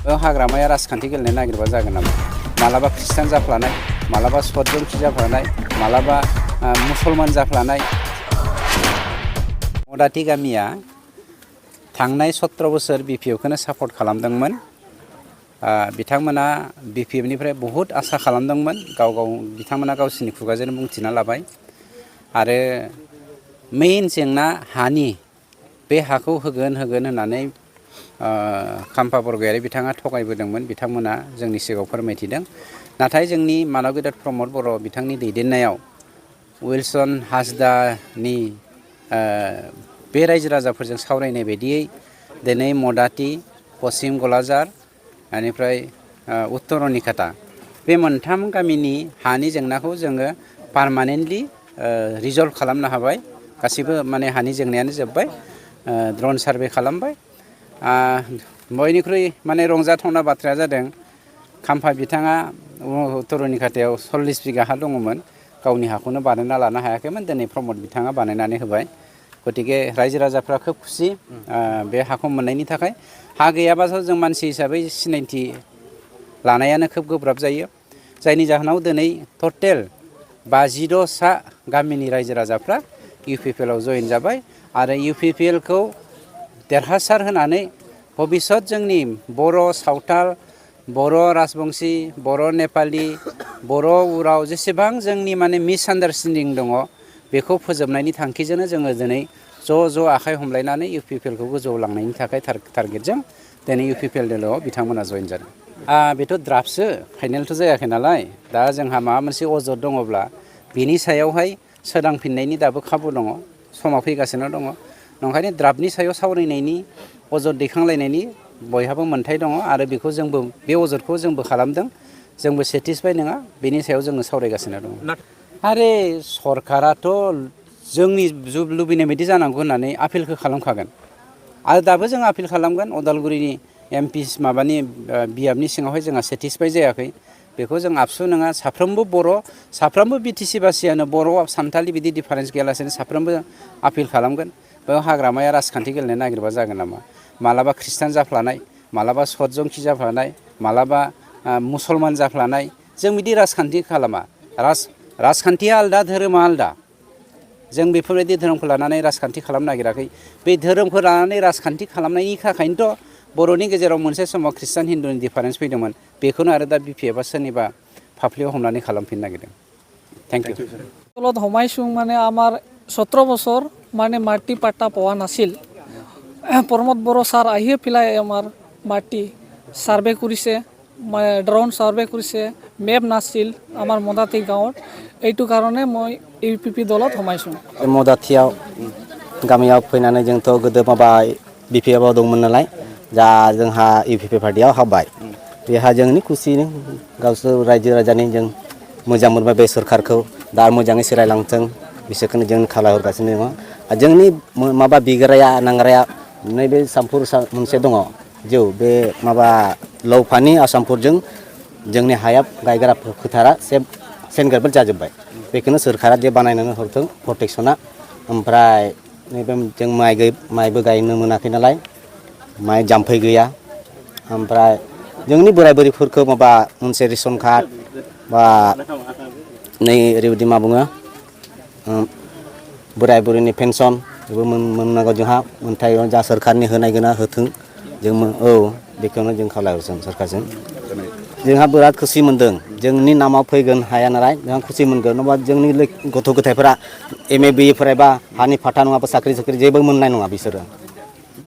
हाग्रामाया राजखान्थि गेलेनो नागिरबा जागोन नामा? मालाबा ख्रिस्टान जाफ्लानाय, मालाबा सतजनखि जाफ्लानाय, मालाबा मुसलमान जाफ्लानाय। मदाति गामिया थांनाय 17 बोसोर BPF खौनो सापर्ट खालामदोंमोन। बिथांमोना BPF निफ्राय बहुद आसा खालामदोंमोन। बिथांमोना गावसिनि खुगाजों बुंथिना लाबाय। आरो मेइन जेंना हानि, बे हाखौ होगोन होननानै खाम्फा बरगयारि बिथाङा थगायबोदोंमोन। बिथांमोना जोंनि सिगाङाव फोरमायथिदों। नाथाय जोंनि मानब गेदेर प्रमद बर' बिथांनि दैदेननायाव उइलसन हासदानि बे रायजो राजाफोरजों सावरायनाय बायदियै दिनै मदाति, पश्चिम गलाजार, बेनिफ्राय उत्तर अनिखाता बे मोनथाम गामिनि हानि जेंनाखौ जोङो पारमानेन्टलि रिजल्भ खालामनो हाबाय। गासिबो माने हानि जेंनायानो जोब्बाय। ड्रन सार्भे खालामबाय। बयनिख्रुइ माने रंजाथावना बाथ्राया जादों खाम्फा बिथाङा उत्तर अनिखातायाव 40 बिगा हा दङमोन। गावनि हाखौनो बानायना लानो हायाखैमोन। दिनै प्रमद बिथाङा बानायनानै होबाय। गतिके रायजो राजाफ्रा खोब खुसि बे हाखौ मोननायनि थाखाय। हा गैयाबाथ' जों मानसि हिसाबै सिनायथि लानायानो खोब गोब्राब जायो। जायनि जाहोनाव दिनै टटेल 52 गामिनि रायजो राजाफ्रा UPPL आव जयेन जाबाय। आरो UPPL खौ देरहासार होनानै भबिष्यत जोंनि बर' सावथाल, बर' राजबंसि, बर' नेपालि, बर' उराव जेसेबां जोंनि माने मिसआन्डारस्टेन्डिं दङ बेखौ फोजोबनायनि थांखिजोंनो जोङो दिनै ज' आखाइ हमलायनानै UPPL खौ गोजौआव लांनायनि थाखाय टारगेटजों दिनै UPPL दोलोआव बिथांमोना जयेन जादों। बेथ' द्राफ्टसो, फाइनेलथ' जायाखै नालाय। दा जोंहा माबा मोनसे अजद दङब्ला बिनि सायावहाय सोदांफिननायनि दाबो खाबु दङ। समा फैगासिनो दङ। नंखायनो द्राफ्टनि सायाव सावरायनायनि, अजद दैखांलायनायनि बयहाबो मोन्थाय दङ। आरो बेखौ जोंबो बे अजदखौ जोंबो खालामदों। जोंबो सेटिसफाइ नङा। बेनि सायाव जोङो सावरायगासिनो दङ। आरे सरकाराथ' जोंनि लुबैनाय बायदि जानांगौ होननानै आपिलखौ खालामखागोन। आरो दाबो जों आपिल खालामगोन। उदालगुरिनि MP माबानि बियाबनि सिङावहाय जोंहा सेटिसफाइ जायाखै। बेखौ जों आबसु नङा। साफ्रोमबो बर', साफ्रोमबो BTC बासियानो बर' सानथालि बिदि डिफारेन्स गैयालासेनो साफ्रोमबो आपिल खालामगोन। बेयाव हाग्रामाया राजखान्थि गेलेनो नागिरबा जागोन नामा? मालाबा ख्रिस्टान जाफ्लानाय, मालाबा सतजनखि जाफ्लानाय, मालाबा मुसलमान जाफ्लानाय। जों बिदि राजखान्थि खालामा। राजखान्थिया आलदा, धोरोमा आलदा। जों बेफोरबायदि धोरोमखौ लानानै राजखान्थि खालामनो नागिराखै। बे धोरोमखौ लानानै राजखान्थि खालामनायनि थाखायनोथ' बर'नि गेजेराव मोनसे समाव ख्रिस्टान हिन्दुनि डिफारेन्स फैदोंमोन। बेखौनो आरो दा BPF सोरनिबा फाफ्लियाव हमनानै खालामफिननो नागिरदों। Thank you. তলত সোমাইছোঁ মানে আমাৰ 17 বছৰ মানে মাটি পাট্টা পোৱা নাছিল। প্ৰমোদ বড়ো ছাৰ আহিয়ে পেলাই আমাৰ মাটি ছাৰ্ভে কৰিছে, ড্ৰোন ছাৰ্ভে কৰিছে, মেপ নাছিল আমাৰ মদাতি গাঁৱত। এইটো কাৰণে মই UPP দলত সোমাইছোঁ। मदातियाव गामियाव फैनानै जोंथ' गोदो माबा BPF आव दंमोन नालाय। दा जोंहा UPP पार्टियाव हाबबाय। बेहा जोंनि खुसिनि गावसोर रायजो राजानि जों मोजां मोनबाय बे सोरखारखौ। दा मोजाङै सोलायलांथों बिसोरखौनो जों खावलायहरगासिनो दङ। जोंनि माबा बिग्राया नांग्राया नैबे सामफुर मोनसे दङ। जौ बे माबा लौफानि आसामफोरजों जोंनि हाया गायग्रा फोथारा सेनग्राबो जाजोब्बाय। बेखौनो सोरखारा जे बानायनानै हरथों प्रटेक्सना। ओमफ्राय नैबे जों माइबो गायनो मोनाखै नालाय। माइ जाम्फै गैया। ओमफ्राय जोंनि बोराय बुरैफोरखौ माबा मोनसे रेसन कार्ड बा नै ओरैबायदि मा बुङो बोराय बुरैनि पेन्सन बेबो मोननांगौ जोंहा मोनथाय जा सोरखारनि होनाय गोना होथों। जों बेखौनो जों खावलायहरदों सोरखारजों। जोंहा बिराद खुसि मोनदों। जोंनि नामाव फैगोन हाया नालाय जोंहा खुसि मोनगोन। नङाबा जोंनि गथ' गथायफोरा MA BA फरायबा हानि फाथा नङाबा साख्रि जेबो मोननाय नङा बिसोरो।